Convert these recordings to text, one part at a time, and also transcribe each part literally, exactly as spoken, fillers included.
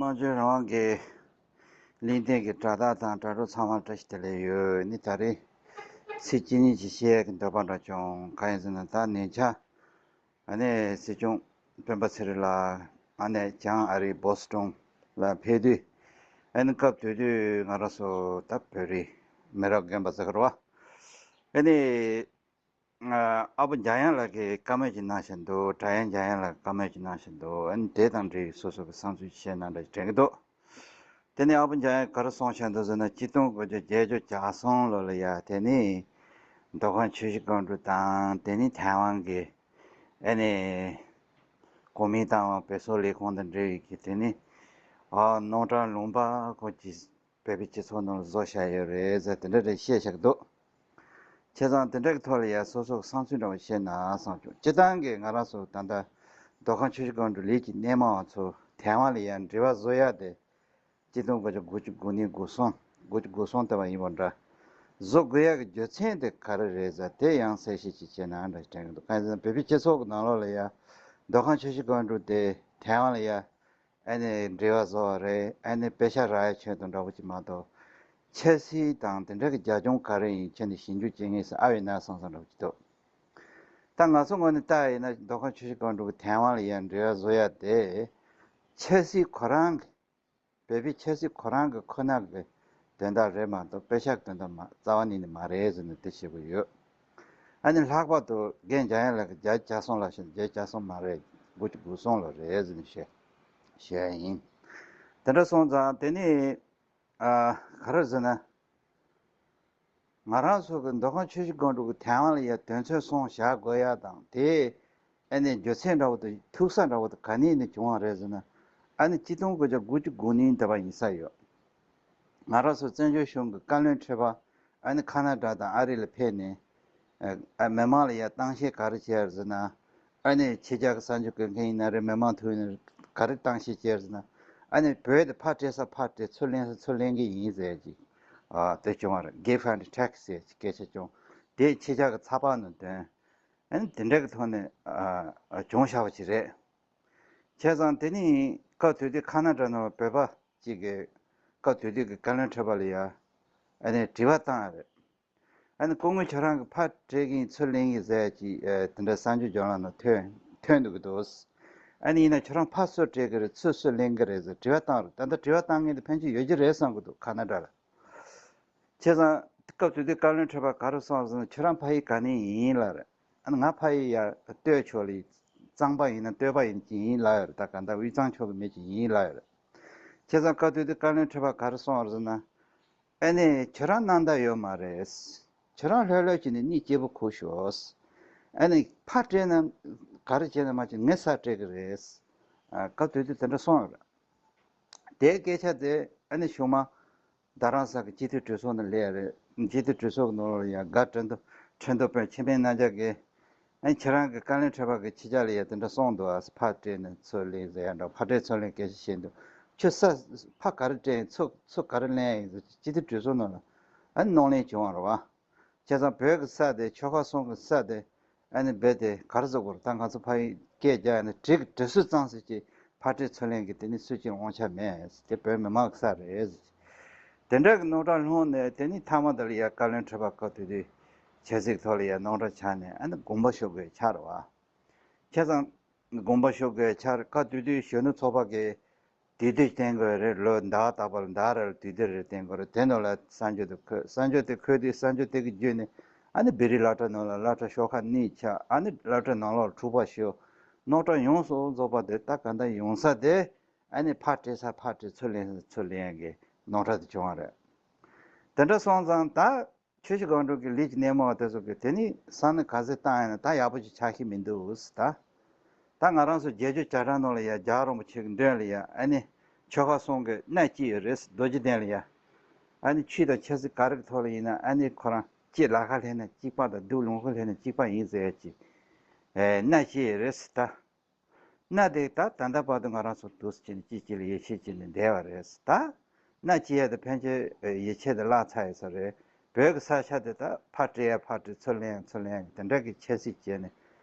དམངས་གཙོའི་རང་དབང་གི་གླེང་སྟེགས་ཀྱི་དྲ་བདག་དང་དྲ་གྲོགས་ཚང་མར་བཀྲ་ཤིས་བདེ་ལེགས་ཡོད། ནི་ད་རེས་ཚིག་གཅིག་གཉིས་ཅིག་བཤད་ཀྱི་འདོད་པ་འདྲ་བྱུང་། གང་ཡིན་ཟེར་ན། ད་ཉེ་ཆར་ཨ་ནེ་སྲིད་སྐྱོང་སྤེན་པ་ཚེ་རིང་ལགས་ཨ་ནེ་བྱང་ཨ་རིའི་བོ་སི་ཊོན་ལ་ཕེབས་དུས། ཨ་ནི་སྐབས་དེ་དུས་ང་རང་ཚོ་ད་བོད་རིགས་མི་རབས་རྒན་པ་ཟེར་གི་རེད་བ། ཨ་ནི་ཨ་ཨ་བོ་འཇམ་དབྱངས་ལགས་ཀྱིས་བཀའ་མོལ་ཅིག་གནང་བཞིན་འདུག་དྲ་ཡང་འཇམ་དབྱངས་ལགས་ཀྱིས་བཀའ་མོལ་ཅིག་གནང་བཞིན་འདུག་ཨ་ནི་དེ་དང་འབྲེལ་བའི་སོ་སོ་གི་བསམ་ཚུལ་བཤད་གནང་འདྲ་དྲན་གྱི་འདུག་དེ་ནས་ཨ་བོ་འཇམ་དབྱངས་ག་རེ་གསུངས་བཞག་འདུག་ཟེར་ན། གཅིག་སྟོང་དགུ་བརྒྱ་བརྒྱད་ཅུ་གྱ་གསུམ་ལོ་ལ་ཡ་དེ་ནས་མདོ་ཁམས་ཆུ་བཞི་སྒང་དྲུག་དང་དེ་ནས་ཐའེ་ཝན་གྱི་ཨ་ནི་གོ་མིན་ཏང་བོད་སོག་ལས་ཁུངས་དང་འབྲེལ་བའི་གི་དེ་ནས་ཨ་རྣམ་གྲངས་ལུང་པ་ཁོ་ཅིག་བོད་པའི་སྤྱི་ཚོགས་ནང་ལ་བཟོ་བཞག་ཡོད་རེད་ཟེར་དེ་འདྲ་རེ་བཤད་བཞག་འདུག་བྱས་ཙང་དེ་འདྲ་གི་ཐོག་ལ་ཡ་སོ་སོ་གི་བསམ་ཚུལ་འདྲ་བོ་བཤད་ན་བསམ་བྱུང་། སྤྱིར་བཏང་གི་ང་རང་ཚོ་ད་ལྟ་མདོ་ཁམས་ཆུ་བཞི་སྒང་དྲུག་ལས་ཀྱི་སྣེ་མང་བ་ཚོ་ཐའེ་ཝན་ལ་ཡ་འབྲེལ་བ་བཟོ་ཡ་དེ་གཅིག་སྟོང་དགུ་བརྒྱ་དགུ་བཅུ་གོ་གཉིས་གོ་གསུམ་གོ་བཅུ་གོ་གསུམ་ལྟ་བུ་ཡིན་པ་འདྲ། བཟོ་དགོས་ཡ་གི་རྒྱུ་མཚན་དེ་ག་རེ་རེད་ཟེར་དེ་ཡང་གསལ་བཤད་ཅིག་བྱས་ན་འདྲ་དྲན་གྱི་འདུག་གང་ཡིན་ཟེར་ན་བོད་པའི་སྤྱི་ཚོགས་ཀྱི་ནང་ལོགས་ལ་ཡ་མདོ་ཁམས་ཆུ་བཞི་སྒང་དྲུག་དེ་ཐའེ་ཝན་ལ་ཡ་ཨ་ནི་འབྲེལ་བ་བཟོ་བ་རེད། ཨ་ནི་པེ་ཤག་རག་ཡ་ཆེད་དུ་འདྲ་བོ་ཅིག་མ་གཏོགས་ཆབ་སྲིད་དང་དེ་འདྲ་གི་རྒྱབ་ལྗོངས་ག་རེ་ཡིན་ཁྱོན་ནས་ཞིབ་འཇུག་བྱེད་ངེས་སུ་ཨ་ཡོད་ན་བསམ་བསམ་འདྲ་བོ་ཅིག་འདུག་ད་ང་ཚོ་ངོས་ནས་བལྟ་ཡ་ཡིན་ན་མདོ་ཁམས་ཆུ་བཞི་སྒང་དྲུག་གི་ཐའེ་ཝན་ལ་ཡ་འབྲེལ་བ་བཟོ་ཡ་དེ་ཆབ་སྲིད་ཁོ་རང་གི་བོད་པའི་ཆབ་སྲིད་ཁོ་རང་གི་ཁོ་ན་གི་དོན་དག་རེད་མ་གཏོགས་པེ་ཤག་གི་དོན་དག་མ་རྩ་བ་ཉིད་ནས་མ་རེད་ཟེར་ནས་དེ་བཤད་གི་ཡོད། ཨ་ནི་ལྷག་པར་དུ་རྒན་འཇམ་དབྱངས་ལགས་ཀྱིས་བརྒྱད་ཅུ་གྱ་གསུམ་ལབ་ཤག་བརྒྱད་ཅུ་གྱ་གསུམ་མ་རེད། དགུ་བཅུ་གོ་གསུམ་ལོ་རེད་ཟེར་ནས་བཤད་བཤད་ཡ་ཡིན། དེ་འདྲ་སོང་ཙང་དེ་ནི་ཨ་ག་རེ་ཟེར་ན། ང་རང་ཚོ་གི་མདོ་ཁམས་ཆུ་བཞི་སྒང་དྲུག་གི་ཐའེ་ཝན་ལ་ཡ་དོན་ཚན་གསུམ་བཞག་དགོས་ཡ་དང་དེ་ཨ་ནི་རྒྱུ་མཚན་འདྲ་བོ་དང་ཐུག་ས་འདྲ་བོ་དང་ག་ནས་ནས་བྱུང་བ་རེད་ཟེར་ན། ཨ་ནི་གཅིག་སྟོང་དགུ་བརྒྱ་དགུ་བཅུ་གོ་གཉིས་ལྟ་བུ་ཡིན་ས་ཡོད། ང་རང་ཚོ་བཙན་བྱོལ་གཞུང་གི་བཀའ་བློན་ཁྲི་པ་ཨ་ནི་ཁ་ན་ཌ་དང་ཨ་རི་ལ་ཕེབས་ནས་ཨ་མི་མང་ལ་ཡ་གཏམ་བཤད་ག་རེ་བྱས་ཟེར་ན། ཨ་ནི་ཕྱི་རྒྱལ་གྱི་གསར་འགྱུར་འགོད་མཁན་ཡིན་ན་རེད། མི་མང་ཐུག་ཡིན་ན་རེད། ག་རེ་གཏམ་བཤད་བྱས་ཟེར་ན། ཨ་ནི་བོད་དེ་ཕར་སྤྲད་ས་ཕར་སྤྲད། ཚུར་ལེན་ས་ཚུར་ལེན་གི་ཡིན་ཟེར་ཅིག་ཨ་དེ་བྱུང་བ་རེད། Give and take ཟེར་ཅིག་སྐད་ཆ་བྱུང་། དེ་ཕྱི་རྒྱལ་གྱི་ཚགས་པར་ནང་དོན། ཨ་ནི་དེ་འདྲ་གི་ཐོག་ནས་ཨ་བྱུང་བཞག་པ་ཞིག་རེད། བྱས་ཙང་དེ་ནི་སྐབས་དེ་དུས་ཁ་ན་ཌ་ནང་བོད་པ་གཅིག་གིས་སྐབས་དེ་དུས་ཀྱི་བཀའ་བློན་ཁྲི་པ་ལ་ཡ་ཨ་ནི་དྲི་བ་བཏང་ཡ་རེད། ཨ་ནི་སྐུ་ངོ་ཁྱོད་རང་གིས་ཕར་སྤྲད་ཀྱི་ཡིན་ཚུར་ལེན་གྱི་ཟེར་ཡ་ཅིག་ཨ་དེ་འདྲ་གསར་འགྱུར་བརྗོད་གླེང་ནང་ཐོན་ཐོན་འདུག་གི་འདུག་ཨ་ནི་ཡིན་ན་ཁྱོད་རང་ཕར་ཚུར་སྤྲད་ཀྱི་རེད་ཚུར་ཚུར་ལེན་གྱི་རེད་ཟེར་དྲི་བ་བཏང་རེད། ད་ལྟ་དྲི་བ་བཏང་མཁན་དེ་ཕན་ཆད་ཡོད་ཀྱི་རེད་བསམ་གྱི་འདུག་ཁ་ན་ཌ་ལ། བྱས་ཙང་སྐབས་དེ་དུས་བཀའ་བློན་ཁྲི་པ་ག་རེ་གསུངས་ཟེར་ན། ཁྱོད་རང་ཕ་ཡུལ་ག་ནས་ཡིན་ལབ་རེད། ཨ་ནི་ང་ཕ་ཡུལ་ཡ་སྟོད་ཕྱོགས་ལ་གཙང་པ་ཡིན་ན་སྟོད་པ་ཡིན་གྱི་ཡིན་ལབ་ཡོད་རེད། ད་ག་ད་དབུས་གཙང་ཕྱོགས་ཀྱི་མི་གཅིག་ཡིན་ལབ་ཡོད་རེད། བྱས་ཙང་སྐབས་དེ་དུས་བཀའ་བློན་ཁྲི་པ་ག་རེ་གསུངས་པ་རེད་ཟེར་ན། ཨ་ནི་ཁྱོད་རང་སྣང་དག་ཡོད་མ་རེད། ཁྱོད་རང་ལྷོད་ལྷོད་བྱས་ནས་གཉིད་སྐྱིད་པོ་ཁུག་ཤོག་ཨ་ནི་ཕར་སྤྲད་ན་ག་རེ་བྱས་ན་མ་བྱས་ངས་ས་སྤྲད་ཀྱི་རེད། ཨ་སྐབས་དེ་དུས་དེ་འདྲ་གསུངས་ཡོད་རེད། དེའི་སྐད་ཆ་དེ་ཨ་ནི་གཞུག་མ་རྡ་རམ་ས་གི་སྤྱི་འཐུས་གྲོས་ཚོགས་ནང་སླེབས་རེད། སྤྱི་འཐུས་གྲོས་ཚོགས་ཀྱི་ནང་ལ་ཡ་དགའ་ཁྲི་འདུ་ཁྲི་འདུ་དཔོན་འཆི་མེད་རྣམ་རྒྱལ་གྱིས་ཨ་ནི་ཁྱེད་རང་གི་བཀའ་བློན་ཁྲི་པ་གི་ཁྱེད་ཅག་ལ་ཡ་དེ་འདྲ་གསུངས་འདུག་ཨ་ཕར་སྤྲད་ནས་ཚུར་ལེན་ཟེར་ཡ་འདྲ། ཕར་སྤྲད་ཚུར་ལེན་སྐད་ཆ་བཤད་འདུག་ཁྱོད་ས་ཕར་ག་རེ་སྤྲད་ཡིན་ཚུར་ཚུར་ག་རེ་ལེན་ཡིན་ཟེར་སྤྱི་འཐུས་གྲོས་ཚོགས་ནང་ལ་ཨ་ནི་གནང་ལན་བྱུང་བ་རེད་བ། བྱས་ཙང་བོད་ཀྱི་ས་དེ་ཆོལ་ཁ་གསུམ་གྱི་ས་དེ་ཨ་ནི་རྦད་དེ་ག་རེ་ཟེར་དགོས་རེད། ད་ང་ཚོ་ཕ་ཡུལ་སྐད་རྒྱག་ཡ་ནི་གྲི་གི་གྲི་སུལ་གཙང་ཟེར་གྱི་ཕར་སྤྲད་ཚུར་ལེན་གྱི་དེ་ནི་སུ་གཅིག་དབང་ཆ་མེད། དེ་བོད་མི་མང་གི་ས་རེད། དེ་འདྲ་གི་རྣམ་གྲངས་ལྷུང་ནས་དེ་ནི་མཐའ་མ་དེ་ལ་ཡ་བཀའ་བློན་ཁྲི་པ་སྐབས་དེ་དུས་ཆབ་སྲིད་ཐོག་ལ་ཡ་རྣམ་གྲངས་ཆགས་ནས་ཨ་ནི་དགོངས་པ་ཞུ་དགོས་ཆགས་རེད་བ། བྱས་ཙང་དགོངས་པ་ཞུ་དགོས་ཆགས་རེད། སྐབས་དེ་དུས་གཞོན་ནུ་ཚོགས་པ་གི་དུས་དེབ་བསྟན་དགོས་རེད། ལོ་ཟླ་བ་རྟག་པར་ཟླ་རེར་དུས་དེབ་རེ་བསྟན་དགོས་རེད། དེ་ནང་ལ་གསར་འགྱུར་དེ་འཁོད། གསར་འགྱུར་དེ་འཁོད་དུས་གསར་འགྱུར་དེ་གི་བརྒྱུད་ནས་ཨ་ནི་བོད་རིགས་སློབ་གྲྭ་ནང་ལ་སློབ་གྲྭ་ཤོག་ཁག་གཉིས་ཆགས། ཨ་ནི་སློབ་གྲྭ་ནང་ལོགས་འཁྲུག་པ་ཤོར། རྣམ་གྲངས་ཡོངས་སུ་རྫོགས་པ་དེ་ད་ག་འདྲ་ཡོང་ས་དེ་ཨ་ནི་ཕར་སྤྲད་ས་ཕར་སྤྲད་ཚུར་ལེན་ས་ཚུར་ལེན་ཡ་གི་རྣམ་གྲངས་དེ་བྱུང་བ་རེད། དེ་འདྲ་སོང་ཙང་ད་ཆུ་བཞི་སྒང་དྲུག་གི་ལས་ཀྱི་སྣེ་མོ་བ་དེ་ཚོ་གིས་དེ་ནི་བསམ་བློ་ག་ཚོད་བཏང་ཡིན་ན་ད་ཡག་པོ་ཅིག་ཆགས་ཀྱི་མི་འདུག་ཟེར། ད་ད་ང་རང་ཚོ་བརྒྱད་ཅུ་གྱ་གྲངས་ནང་ལ་ཡ་རྒྱལ་བ་རིན་པོ་ཆེ་གི་མདུན་ལ་ཡ་ཨ་ནི་ཆོལ་ཁ་གསུམ་གི་མནའ་སྐྱེལ་ཡོད་རེད་ཟེར། རྡོ་རྗེ་གདན་ལ་ཡ་ཨ་ནི་ཆོས་དང་ཆབ་སྲིད་ག་རེ་གི་ཐོག་ལ་ཡིན་ན་ཨ་ནི་ཁོ་རང་གཅིག་ལ་ཁ་སླེབས་ན་གཅིག་པ་དང་སྡུག་ལུང་ཁ་སླེབས་ན་གཅིག་པ་ཡིན་ཟེར་ཡ་ཅིག་ཨེ་མནའ་སྐྱེལ་ཡོད་རེད་ཟེར། ད་མནའ་དེ་ད་ད་ལྟ་བར་དུ་ང་རང་ཚོ་འདུག་སེ་བྱས་ནས་གཅིག་གཅིག་ལ་ཡིད་ཆེས་བྱས་ནས་བསྡད་པ་རེད། ད་མནའ་སྐྱེལ་ཡ་དེ་ཕན་ཆད་ཡིད་ཆེས་དེ་བརླག་ཚར་ཡོད་ས་རེད། བོད་ཀྱི་ས་ཆ་དེ་ད་ཕར་སྤྲད་ཡ་ཕར་སྤྲད་ཚུར་ལེན་ཡ་ཚུར་ལེན་ཡ་དེ་འདྲ་གི་ཆབ་སྲིད་བྱས་ནས་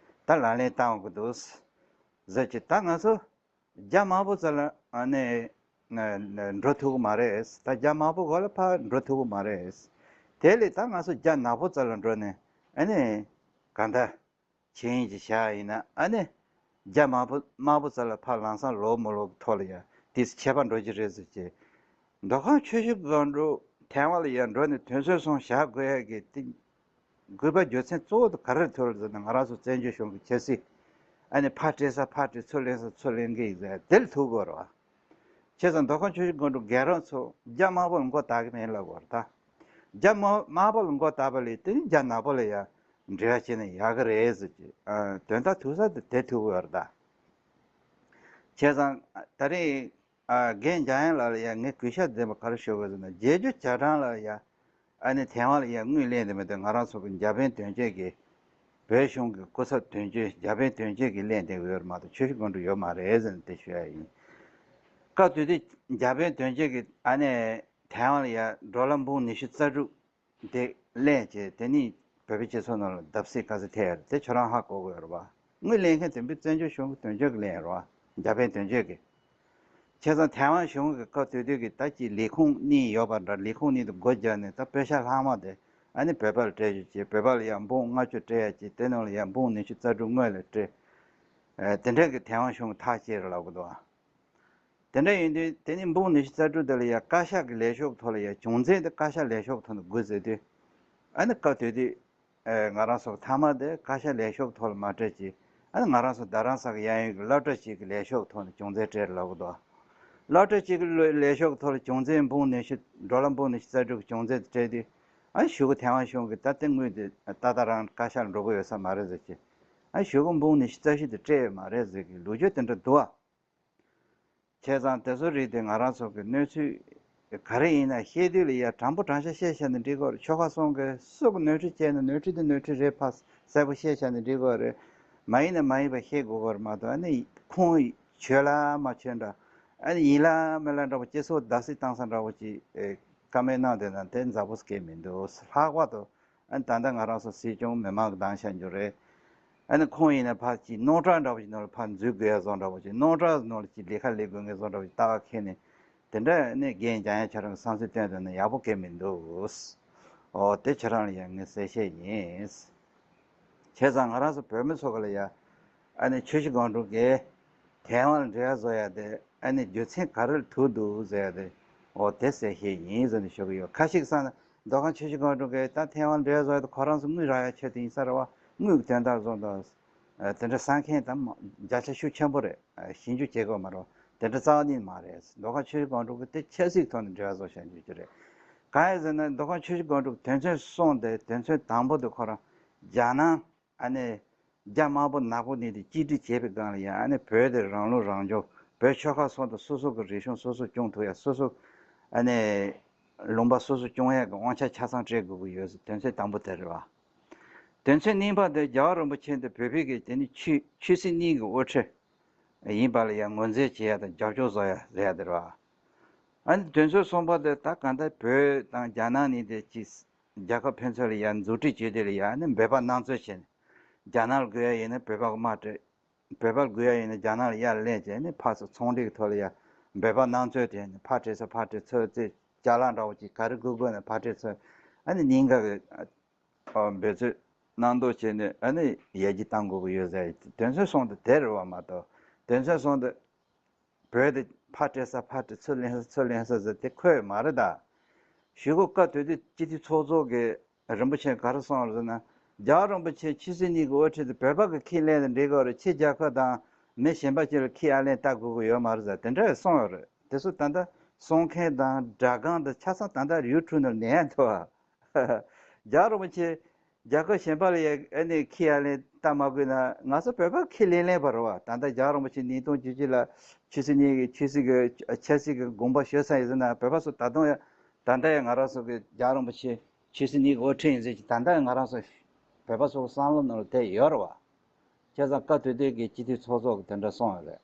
ད་ལག་ལེན་བསྟར་དགོས་འདུག་ཟེར་གྱི། ད་ང་ཚོ་རྒྱ་མང་པོ་ཙམ་ལ་ཨ་ནི་ འགྲོ་ཐུབ་ཀྱི་མ་རེད། ད་རྒྱ་དམར་པོ་སྒང་ལ་ཕར་འགྲོ་ཐུབ་ཀྱི་མ་རེད། དེ་ལས་ད་ང་ཚོ་རྒྱ་ནག་པོ་རྩ་ལ་འགྲོ་ནས་ཨ་ནི་གང་ལྟར་བྱེད་ཡིན་གྱི་བཞག་ཡིན་ན་ཨ་ནི་རྒྱ་དམར་པོ་དམར་པོ་རྩ་ལ་ཕར་ལམ་སང་ལོག་མི་ལོག་གི་ཐོག་ལ་ཡང་དེ་ཁྱད་པར་འགྲོ་གི་རེད་ཟེར་གྱི། མདོ་ཁམས་ཆུ་བཞི་སྒང་དྲུག་ཐའེ་ཝན་ལ་ཡར་འགྲོ་ནས་དོན་ཚན་གསུམ་བཞག་དགོས་ཡ་གི་དེ་དགོས་པ་རྒྱུ་མཚན་གཙོ་བོ་དེ་ག་རེར་ཐུག་ལ་ཟེར་ན། ང་རང་ཚོ་བཙན་བྱོལ་གཞུང་གི་ཆབ་སྲིད་ཨ་ནི་ཕར་སྤྲད་ས་ཕར་སྤྲད། ཚུར་ལེན་ས་ཚུར་ལེན་གི་ཡིན་ཟེར་དེ་ལ་ཐུག་དགོས་རེད་བ། བྱས་ཙང་མདོ་ཁམས་ཆུ་བཞི་སྒང་དྲུག་རྒན་རབས་ཚོ་རྒྱ་དམར་པོ་ལ་མགོ་བཏགས་ཀྱི་མེད་ལབ་དགོས་རེད་ད། རྒྱ་དམར་དམར་པོ་ལ་མགོ་བཏགས་པ་ལས་དེ་ནི་རྒྱ་ནག་པོ་ལ་ཡང་འབྲེལ་བ་བྱས་ན་ཡག་གི་རེད་ཟེར་གྱི། ཨ། དོན་དག་ཐུག་ས་དེ་དེ་ཐུག་གི་ཡོད་རེད་ད། བྱས་ཙང་ད་རེས། ཨ། རྒན་འཇམ་དབྱངས་ལགས་ལ་ཡང་ངས་གུས་ཞབས་ལྡན་པ་ག་རེ་ཞུ་དགོས་ཟེར་ན། བརྗེད་འགྲོ་ཇ་གྲང་ལ་ཡང་ཨ་ནི་ཐའེ་ཝན་ལ་ཡང་དངུལ་ལེན་བསྡད་མི་འདུག་ང་རང་ཚོ་གི་འཇར་པན་དོན་གཅོད་ཀྱི་བོད་གཞུང་གི་སྐུ་ཚབ་དོན་གཅོད། འཇར་པན་དོན་གཅོད་ཀྱིས་ལེན་བསྡད་ཡོད་མ་གཏོགས་ཆུ་བཞི་སྒང་དྲུག་ཡོད་མ་རེད་ཟེར་ནས་དེ་ཞུ་ཡ་ཡིན། སྐབས་དེ་དུས་འཇར་པན་དོན་གཅོད་ཀྱིས་ཨ་ནི་ཐའེ་ཝན་ལ་ཡང་ཌོ་ལར་འབུམ་ཉི་ཤུ་རྩ་དྲུག་དེ་ལེན་བྱས། དེ་ནི་བོད་པའི་སྤྱི་ཚོགས་ནང་ལ་བརྡབ་གསིག་ག་ཚོད་ཐེབས་ཡོད་རེད་དེ་ཁྱོད་རང་ཧ་གོ་གི་ཡོད་རེད་པ། དངུལ་ལེན་མཁན་དེ་བོད་བཙན་བྱོལ་གཞུང་གི་དོན་གཅོད་ཀྱིས་ལེན་ཡོད་རེད་པ། འཇར་པན་དོན་གཅོད་ཀྱིས། བྱས་ཙང་ཐའེ་ཝན་གཞུང་གིས་སྐབས་དེ་དུས་ཀྱི་ད་ཅིག་ལས་ཁུངས་གཉིས་ཡོད་པ་འདྲ། ལས་ཁུངས་གཉིས་དེ་སྒོ་བརྒྱབ་ནས་ད་པེ་ཤག་ལྷག་མ་དེ་ཨ་ནི་བོད་པ་ལ་སྤྲད་རྒྱུ་བྱས། བོད་པ་ལ་ཡང་འབུམ་ལྔ་བཅུ་སྤྲད་ཡ་བྱས། དེ་ནང་ལ་ཡང་འབུམ་ཉི་ཤུ་རྩ་དྲུག་སྔོན་ལ་སྤྲད། ཨ། དེ་འདྲ་གི་ཐའེ་ཝན་གཞུང་གིས་ཐག་བཅད་རེད་ལབ་གི་འདུག་ཨ། དེ་འདྲ་ཡིན་དུས་དེ་ནི་འབུམ་ཉི་ཤུ་རྩ་དྲུག་དེ་ལ་ཡང་བཀའ་ཤག་གི་ལས་ཤོག་ཐོག་ལ་ཡང་། བྱུང་འཛིན་དེ་བཀའ་ཤག་ལས་ཤོག་ཐོག་ནས་དགོས་ཟེར་དུས། ཨ་ནི་སྐབས་དེ་དུས་ཨེ་ང་རང་ཚོ་མཐའ་མ་དེ་བཀའ་ཤག་ལས་ཤོག་ཐོག་ལ་མ་སྤྲད་ཅིག་ཨ་ནི་ང་རང་ཚོ་རྡ་རམ་ས་གི་གཡས་གཡོན་གྱི་སློབ་གྲྭ་གཅིག་གི་ལས་ཤོག་ཐོག་ནས་བྱུང་འཛིན་སྤྲད་ལབ་གི་འདུག་སློབ་གྲྭ་གཅིག་གི་ལས་ཤོག་ཐོག་ལ་བྱུང་འཛིན་འབུམ་ཉི་ཤུ། ཌོ་ལར་འབུམ་ཉི་ཤུ་རྩ་དྲུག་གི་བྱུང་འཛིན་དེ་སྤྲད་དུས། ཨ་ནི་གཞུག་གུ་ཐའེ་ཝན་གཞུང་གིས་ད་ལྟའི་དངུལ་དེ་ད་ལྟ་རང་བཀའ་ཤག་ལ་འགྲོ་གི་ཡོད་ས་མ་རེད་ཟེར་གྱི། ཨ་ནི་གཞུག་གུ་འབུམ་ཉི་ཤུ་རྩ་བཞི་དེ་སྤྲད་ཡོད་མ་རེད་ཟེར་གྱི་ལོ་རྒྱུས་དེ་འདྲ་འདུག་ཨ། བྱས་ཙང་དེ་ཚོ་རིགས་དེ་ང་རང་ཚོ་གི་གནས་ཚུལ་ག་རེ་ཡིན་ན་བཤད་དུས་ལ་ཡ་དྲང་པོ་དྲང་བཞག་བཤད་བཞག་ནས་འགྲིག་གི་རེད། ཆོལ་ཁ་གསུམ་གི་སུ་གི་ནོར་འཁྲུལ་བྱས་ན་ནོར་འཁྲུལ་དེ་ནོར་འཁྲུལ་རེད། ཕར་གསལ་པོ་བཤད་བཞག་ནས་འགྲིག་གི་རེད། མ་ཡིན་ན་མ་ཡིན་པ་བཤད་དགོས་གི་རེད་མ་གཏོགས། ཨ་ནི་ཁུངས་ཆོད་ལ་མ་ཆོད་འདྲ། ཨ་ནི་ཡིན་ལ་མིན་ལ་འདྲ་པོ་སྤྱི་ཚོགས་བརྡབ་གསིག་བཏང་ས་འདྲ་པོ་ཅིག་ཨེ་བཀའ་མོལ་གནང་བསྡད་ན་དེ་མཛའ་པོ་སྐད་མི་འདུག་ལྷག་པར་དུ། ཨ་ནི་ད་ལྟ་ང་རང་ཚོ་སྲིད་སྐྱོང་མི་མང་གི་བདམས་བཞག་རྒྱུ་རེད། ཨ་ནི་ཁོང་ཡིན་ན་ཕར་ཅིག་རྣམ་གྲངས་འདྲ་པོ་ཞིག་ནང་ལ་ཕར་འཛུལ་དགོས་ཡ་བཟོ་འདྲ་པོ་ཅིག་རྣམ་གྲངས་ནང་ལ་ཅིག་ལས་ཀ་ལས་དགོས་ངེས་བཟོ་འདྲ་པོ་ཅིག་ལྟ་བ་ཁེལ་ནས། དེ་འདྲ་ནི་རྒན་འཇམ་དབྱངས་ཁྱེད་རང་གི་བསམ་ཚུལ་བཏོན་འདུག་ན་ཡག་པོ་གང་མི་འདུག་ཨོ་དེ་ཁྱེད་རང་ལ་ཡང་ངས་གསལ་བཤད་ཡིན། བྱས་ཙང་ང་རང་ཚོ་བོད་མི་ཚོ་ག་ལ་ཡ། ཨ་ནི་ཆུ་བཞི་སྒང་དྲུག་གིས་ཐའེ་ཝན་ལ་འབྲེལ་བ་བཟོ་ཡ་དེ་ཨ་ནི་རྒྱུ་མཚན་ག་རེ་ལ་ཐུག་འདུག་ཟེར་ཡ་དེ། ཨོ་དེ་གསལ་བཤད་ཡིན་ཟེར་ནས་ཞུ་གི་ཡོད། ཁ་ཤས་བསམ་ན་མདོ་ཁམས་ཆུ་བཞི་སྒང་དྲུག་གིས་ད་ཐའེ་ཝན་འབྲེལ་བ་བཟོ་ཡ་དེ་ཁོ་རང་ཚོ་དངུལ་རག་ཡ་ཆེད་དུ་ཡིན་ས་རེད་བ། དངུལ་གྱི་དོན་དག་བཟོ་འདུག་དེ་འདྲ་བསམ་མཁན་དང་བརྒྱ་ཆ་ཤུགས་ཆེན་པོ་རེད། ཞིབ་འཇུག་བྱེད་དགོས་མ་རེད། དེ་འདྲ་རྩ་བ་ཉིད་མ་རེད། མདོ་ཁམས་ཆུ་བཞི་སྒང་དྲུག་གིས་དེ་ཆབ་སྲིད་ཐོག་ནས་འབྲེལ་བ་བཟོ་བཞག་རྒྱུ་ཅིག་རེད། གང་ཡིན་ཟེར་ན་མདོ་ཁམས་ཆུ་བཞི་སྒང་དྲུག་དོན་ཚན་གསུམ་དེ་དོན་ཚན་དང་པོ་དེ་ཁོ་རང་རྒྱ་ནག་ཨ་ནི་རྒྱ་དམར་པོ་ནག་པོ་གཉིས་དེ་གཅིག་སྒྲིལ་བྱས་པའི་སྒང་ལ་ཡང་ཨ་ནི་བོད་དེ་རང་ལུགས་རང་སྐྱོང་། བོད་ཆོལ་ཁ་གསུམ་དང་སོ་སོ་གི་རིག་གཞུང་སོ་སོ་སྐྱོང་ཐུབ་ཡ། སོ་སོ་ཨ་ནི་ལུང་པ་སོ་སོ་སྐྱོང་ཡ་གི་དབང་ཆ་ཆ་ཚང་སྤྲད་དགོས་ཀྱི་ཡོད་ཟེར། དོན་ཚན་དང་པོ་དེ་རེད་བ། དོན་ཚན་གཉིས་པ་དེ་རྒྱལ་བ་རིན་པོ་ཆེ་འདི་བོད་པའི་གི་དེ་ནི་ཆོས་ཆོས་སྲིད་གཉིས་ཀྱི་དབུ་ཁྲིད་ཡིན་པ་ལ་ཡང་ངོས་འཛིན་བྱེད་ཡ་དང་རྒྱབ་སྐྱོར་བཟོ་ཡ་ཟེར་ཡ་དེ་རེད་བ། ཨ་ནི་དོན་ཚན་གསུམ་པ་དེ་ད་གང་ལྟར་བོད་དང་རྒྱ་ནག་གཉིས་དེ་ཅིག་རྒྱལ་ཁབ་ཕན་ཚུན་ལ་ཡང་མཛུབ་ཁྲིད་བྱེད་དུས་ལ་ཡང་ནི་འབོད་པ་གནང་འཚོལ་བྱས་ནས། རྒྱ་ནག་ལ་དགོས་ཡ་ཡིན་ན་བོད་པ་གི་དམག་སྤྲད། བོད་པ་ལ་དགོས་ཡ་ཡིན་ན་རྒྱ་ནག་ལ་གཡར་ལེན་བྱས་ནས་ཕར་ཚུར་ཚོང་འབྲེལ་གྱི་ཐོག་ལ་ཡ་འབོད་པ་གནང་འཚོལ་བྱས་ནས་ཕར་སྤྲད་ཚུར་ཕར་སྤྲད་ཚུར་རྩེ་ཅ་ལག་འདྲ་བོ་ཅིག་ག་རེ་དགོས་དགོས་ན་ཕར་སྤྲད་ཚུར། ཨ་ནི་ཉིན་འགའ་གི་འབད་རྩོལ་གནང་མདོག་བྱས་ནས་ཨ་ནི་ཡར་རྒྱས་གཏང་དགོས་ཀྱི་ཡོད་ཟེར། དོན་ཚན་གསུམ་དེ་དེ་རེད་བ་མ་གཏོགས། དོན་ཚན་གསུམ་དེ་བོད་དེ་ཕར་སྤྲད་ས་ཕར་སྤྲད། ཚུར་ལེན་ས་ཚུར་ལེན་ས་ཟེར་དེ་འཁོད་མ་རེད་ད། གཞུག་གུ་སྐབས་དེ་དུས་སྤྱི་འཐུས་ཚོགས་གཙོ་གིས་རིན་པོ་ཆེ་ག་རེ་གསུངས་རེད་ཟེར་ན། རྒྱལ་བ་རིན་པོ་ཆེ་ཆོས་སྲིད་གཉིས་ཀྱི་དབུ་ཁྲིད་དེ་བོད་པ་གིས་ཁས་ལེན་ན་འགྲིག་གི་རེད། ཕྱི་རྒྱལ་ཁབ་དང་མི་གཞན་པ་ཅིག་ལ་ཁས་ཨ་ལན་བཏབ་དགོས་ཀྱི་ཡོད་མ་རེད་ཟེར་དེ་འདྲ་གསུངས་ཡོད་རེད། དེ་ཚོ་ད་ལྟ་གསུང་མཁན་དང་སྒྲ་སྒང་དང་ཆ་ཚང་ད་ལྟ་ཡུ་ཊུབ་ནང་ལ་ཉན་ཡ་འདུག་ཨ། རྒྱལ་བ་རིན་པོ་ཆེ་རྒྱལ་ཁབ་གཞན་པ་ལ་ཡ་ཨ་ནི་ཁས་ཨ་ལན་བཏབ་མ་དགོས་ན་ང་ཚོ་བོད་པ་ཁས་ལེན་ལེན་པ་རེད་བ། ད་ལྟ་རྒྱལ་བ་རིན་པོ་ཆེ་ཉིས་སྟོང་བཅུ་གཅིག་ལ་ཆོས་སྲིད་གཉིས་ཀྱི་ཆོས་སྲིད་ཀྱི་ཆབ་སྲིད་ཀྱི་དགོངས་པ་ཞུ་ས་ཡིན་ཟེར་ན། བོད་པ་ཚོ་ད་དུང་ཡ་ད་ལྟ་ཡ་ང་རང་ཚོ་གི་རྒྱལ་བ་རིན་པོ་ཆེ་ཆོས་སྲིད་གཉིས་ཀྱི་དབུ་ཁྲིད་ཡིན་ཟེར་གྱི་ད་ལྟ་ཡ་ང་རང་ཚོ་བོད་པ་ཚོ་གི་བསམ་བློ་ནང་ལ་དེ་ཡོད་རེད་བ། བྱས་ཙང་སྐབས་དེ་དུས་ཀྱི་སྤྱི་འཐུས་ཚོགས་གཙོ་གིས་དེ་འདྲ་གསུངས་ཡོད་རེད།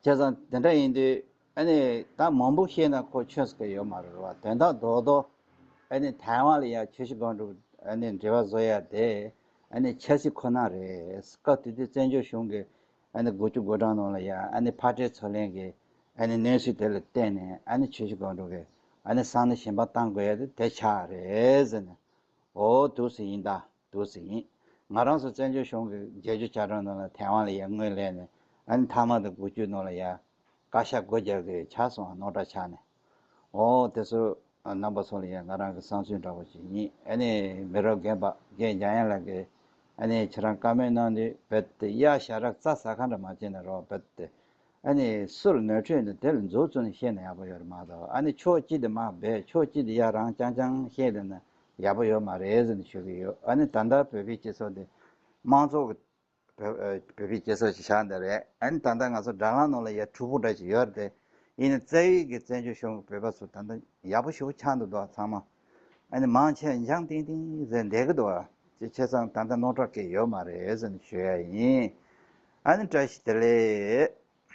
བྱས་ཙང་དེ་འདྲ་ཡིན་དུས་ཨ་ནི་ད་མང་པོ་བཤད་ན་ཁོ་ཆོས་སུ་ཡོད་མ་རེད་བ། དོན་དག་རྡོག་རྡོག་ཨ་ནི་ཐའེ་ཝན་ལ་ཡ་ཆུ་བཞི་སྒང་དྲུག་ཨ་ནི་འབྲེལ་བ་བཟོ་ཡ་དེ་ཨ་ནི་ཆབ་སྲིད་ཁོ་ན་རེད། སྐབས་དེ་དུས་བཙན་བྱོལ་གཞུང་གི་ཨ་ནི་དགུ་བཅུ་དགུ་གྲངས་ནང་ལ་ཡ་ཨ་ནི་ཕར་སྤྲད་ཚུར་ལེན་གྱི་ ཨ་ནི་གནས་ཚུལ་དེ་ལ་བརྟེན་ནས་ཨ་ནི་ཆུ་བཞི་སྒང་དྲུག་གི་ཨ་ནི་ས་གནས་གཞན་པ་བཏང་དགོས་ཡ་དེ་དེ་ཆགས་རེད་ཟེར་ནས། འོ་འདུག་སེ་ཡིན་ད། འདུག་སེ་ཡིན། ང་རང་ཚོ་བཙན་བྱོལ་གཞུང་གི་རྒྱལ་སྤྱི་བཅའ་ཁྲིམས་ནང་ལ་ཐའེ་ཝན་ལ་ཡ་དངུལ་ལེན་ནས་ཨ་ནི་ཐ་མག་དང་འགུལ་སྐྱོད་ནང་ལ་ཡ་བཀའ་ཤག་སྒོ་རྒྱག་གི་ཆགས་སོང་། རྙོག་དྲ་ཆགས་ནས། འོ་དེ་ཚོ་རྣམ་པ་ཚོ་ལ་ཡ་ང་རང་གི་བསམ་ཚུལ་འདྲ་པོ་ཅིག་ཡིན། ཨ་ནི་མི་རབས་རྒན་པ་རྒན་འཇམ་དབྱངས་ལགས་ཀྱིས་ཨ་ནི་ཁྱེད་རང་བཀའ་མོལ་གནང་དུས་རྦད་དེ་གཡག་ཞ་རག་རྩྭ་ཟ་ཁ་འདྲ་མ་བྱས་ན་རོགས། རྦད་དེ་ཨ་ནི་སུ་ལ་ནོར་འཁྲུལ་འདུག་དེ་ལ་མཛུབ་བཙུགས་ནས་བཤད་ན་ཡག་པོ་ཡོད་རེད་མ་གཏོགས། ཨ་ནི་ཕྱོགས་གཅིག་དེ་མར་སྦས། ཕྱོགས་གཅིག་དེ་ཡར་རང་རྐྱང་རྐྱང་བཤད་བསྡད་ན་ཡག་པོ་ཡོད་མ་རེད་ཟེར་ནས་ཞུ་གི་ཡོད། ཨ་ནི་ད་ལྟ་བོད་པའི་སྤྱི་ཚོགས་འདི་དམངས་གཙོ་གི་བོད་བོད་པའི་སྤྱི་ཚོགས་ཤིག་ཆགས་བསྡད་རེད། ཨ་ནི་ད་ལྟ་ང་ཚོ་དྲ་ལམ་ནང་ལ་ཡ་གྲུ་གུ་འདྲ་ཞིག་ཡོད་རེད་དེ། ཡིན་ནའི་རྩ་བའི་གི་བཙན་བྱོལ་གཞུང་གི་བོད་པ་ཚོ་ད་ལྟ་ཡག་པོ་ཞེ་པོ་ཆགས་འདུག་དོ་ཚང་མ། ཨ་ནི་མང་ཆེ་འཇང་ཏིང་ཏིང་ཟེར་བསྡད་ཀྱི་འདུག་ཨ། ཅི་བྱས་ཙང་ད་ལྟ་རྙོག་དྲ་གང་ཡང་ཡོད་མ་རེད་ཟེར་ནས་ཞུ་ཡ་ཡིན། ཨ་ནི་བཀྲ་ཤིས་བདེ་ལེགས།